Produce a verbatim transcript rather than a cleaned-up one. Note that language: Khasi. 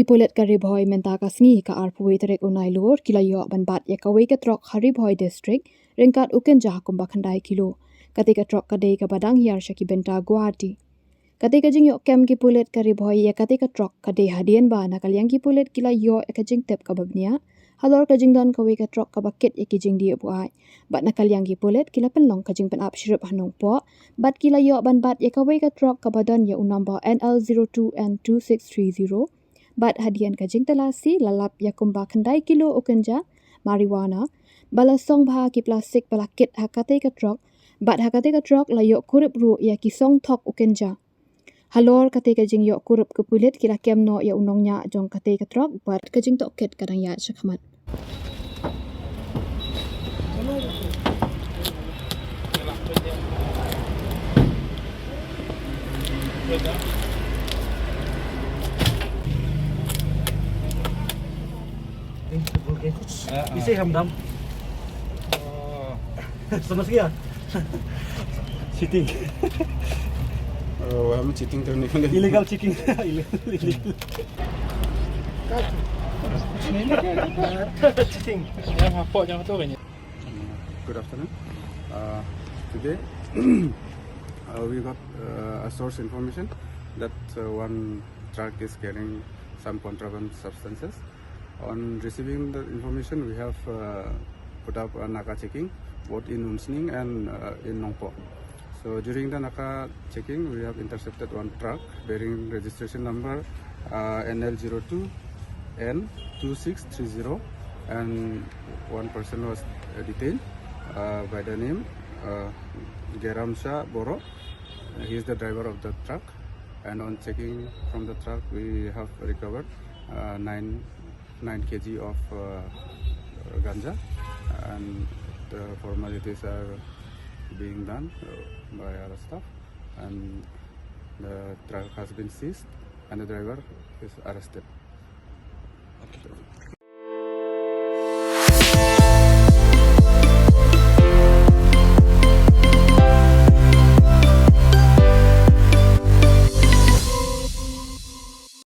Ki pulit ka Ri Bhoi mynta ka sngi ka arphew tarik u Nailur ki la ïoh ban bat ïa kawei ka trok ha Ri Bhoi District ryngkat u kynja kumba khyndai kilo. Kata ka trok ka dei kaba dang hiar sha ki bynta Guwahati. Kata ka jingïoh kem ki pulit ka Ri Bhoi ïa kata ka trok ka dei hadien ba na ka liang ki pulit ki la ïoh ïa ka jingtip kaba bniah halor ka jingdon kawei ka trok kaba kit ïa ki jingdih buaid. Bad na ka liang ki pulit ki la pynlong ka jingpynap shrip ha Nongpoh bad ki la ïoh ban bat ïa kawei ka trok kaba don ïa u number N L zero two N two six three zero. Bad hadien ka jingtalasi la lap ïa kumba khyndai kilo u kynja marijuana ba la song bha ha ki plastik ba la kit ha kata ka trok. Bad ha kata ka trok la ïoh kurup ruh ïa ki song thok u kynja. Halor kata ka jingïoh kurup ki pulit ki la kem noh ïa u nongñiah jong kata ka trok bad ka jingtohkit ka dang ïaid shakhmat. Isi hamdam. Sama sekali ya? Cheating. Oh, I'm cheating technically. Illegal cheating. Illegal. Cheating. Jangan hapok, jangan tu kan. Good afternoon. Uh, today, uh, we got uh, a source information that uh, one truck is carrying some contraband substances. On receiving the information, we have uh, put up a NACA checking both in Umsning and uh, in Nongpoh. So during the NACA checking, we have intercepted one truck bearing registration number uh, N L zero two N two six three zero, and one person was uh, detained uh, by the name uh, Geram Shah Boro. Uh, he is the driver of the truck, and on checking from the truck, we have recovered uh, nine nine K G of uh, ganja, and the formalities are being done uh, by our staff, and the truck has been seized, and the driver is arrested.